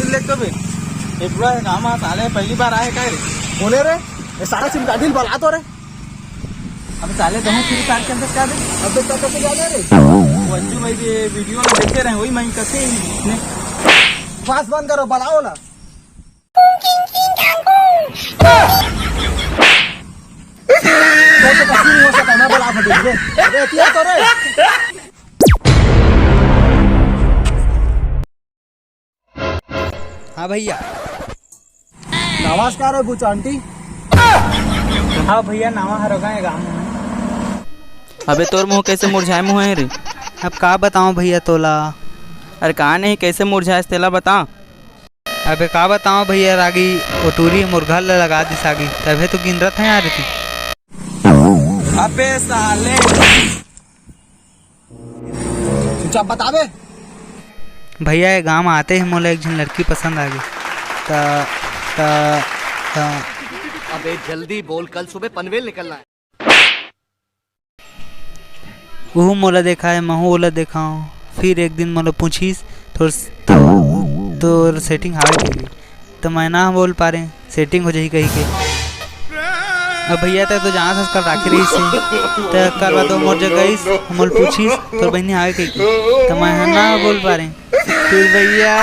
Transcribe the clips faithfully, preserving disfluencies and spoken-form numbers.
ले तो बे, ये पूरा गांव में साले पहली बार आए का रे? कोने रे? ये सारा सिम काटिल बला तो रे। अबे साले, तो हम फ्री फायर के अंदर क्या दे? अबे तो कैसे जाने रे? वो अंजू भाई भी वीडियो में देखे रहे, वही मैं कसे ने। बकवास बंद करो, बलाओ ना। तो तो कुछ नहीं हो सका, मैं बला सकती हूँ। अबे, इतना तो रे। हाँ भैया। नमस्कार है बुच आंटी। हाँ भैया, नावा हरोगा है गाँव में। अबे तोर मुंह कैसे मुरझाए मुंह है रे? अब का बताऊं भैया तोला। अरे का नहीं, कैसे मुरझाए तेला बता। अबे का बताऊं भैया रागी, ओ टूरी मोर घर ला लगा दिस आगी, तभे तो गिंदरत है यार ती। अबे साले। चुपचाप बताबे। भैया, ये गांव आते ही मोला एक झन लड़की पसंद आ गई। त, त, त अबे जल्दी बोल, कल सुबह पनवेल निकलना है। उहू मोला देखा है, महू ओला देखा हूँ। फिर एक दिन मोला पूछिस, "तोर, तोर, तोर सेटिंग हावे कहिके?" त मैं ना बोल पारे, सेटिंग हो जाही कहिके। अब भैया, तै तो जाना था, कल राखी रहिस हे। त कल बाद वो मोर जगह आइस, मोला पूछिस, "तोर बहिनी हावे कहिके?" त मैं ह ना बोल पारे। फिर भैया,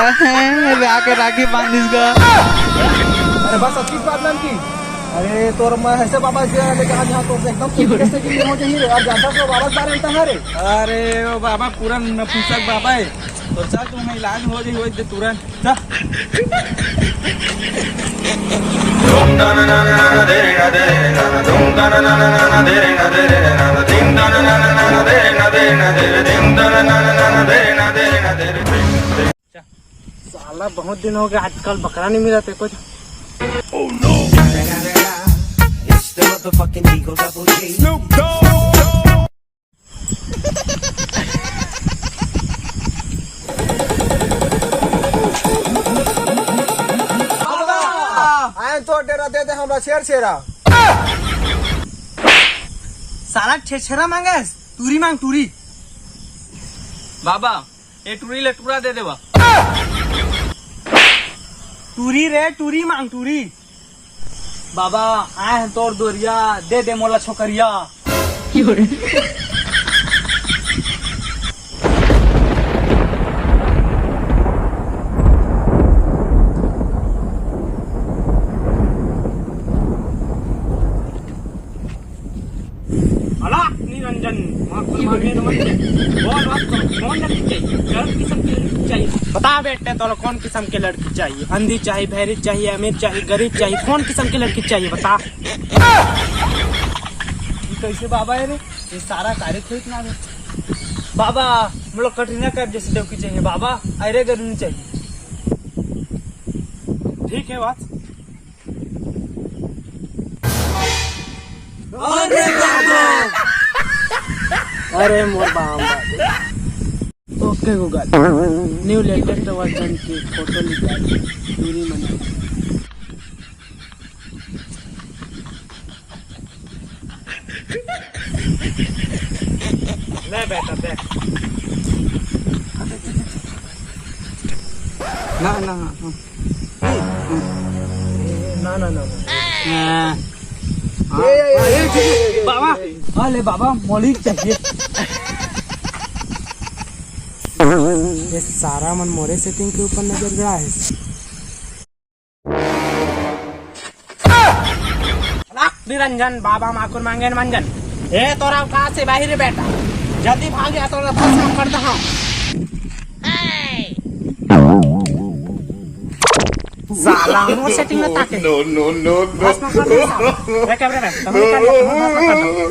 वे आके राखी बांध दिस गा। अरे बस, अच्छी बात नाम की। अरे तोर मैं ऐसे बाबा जी लेके आ जहाँ तो एकदम कुछ कैसे की हो जाही रे। अब ज्यादा तो वापस बार रहता है रे। अरे ओ बाबा, पूरा नपुंसक बाबा है। तो चल, तुम्हें इलाज हो जाही, हो जाए तुरंत। चल। साला बहुत दिन हो गया, आजकल बकरा नहीं मिला तेरे को। आए तो डेरा दे दे हमरा छेर छेरा। साला छेरछेरा मांगस, टूरी मांग टूरी। बाबा, ए टूरी ले टूरा दे देवा। टूरी रे टूरी मांग टूरी। बाबा, आए हैं तोर दोरिया, दे दे मोला छोकरिया। अलख निरंजन, माखन मांगे न मंजन। बोल बात करो, कौन लड़की चाहिए? कौन किस्म की लड़की चाहिए? बता बेटे, तोला कौन किस्म की लड़की चाहिए? अंधी चाहिए, भैरी चाहिए, अमीर चाहिए, गरीब चाहिए, कौन किस्म की लड़की चाहिए बता? ये कैसे बाबा है रे? ये सारा तारीख है इतना रे। बाबा, हम लोग कटरीना कैफ जैसी लड़की चाहिए बाबा, अरे गरीब चाहिए। ठीक है बात। अरे बाबा। अरे मोर बाबा। ओके गूगल, न्यू लेटेस्ट वर्जन की फोटो निकाल, दूरी मना। ले बेटा, देख। ना, ना, हाँ। ना, ना, ना, ना। हाँ। बाबा, हाँ, ले बाबा, मोली चाहिए। ये सारा मन मोरे सेटिंग के ऊपर नजर गड़ा है। निरंजन बाबा माकुर मांगेन मंजन। ए तोरा औकात से बाहर बेटा, जल्दी भाग जा, तोरा भस्म कर दहा। साला मोर सेटिंग में ताके। No, no, no, no। भस्म कर दहा। ए कैमरा मैन, तुम निकाल लो, तुम भस्म कर दो।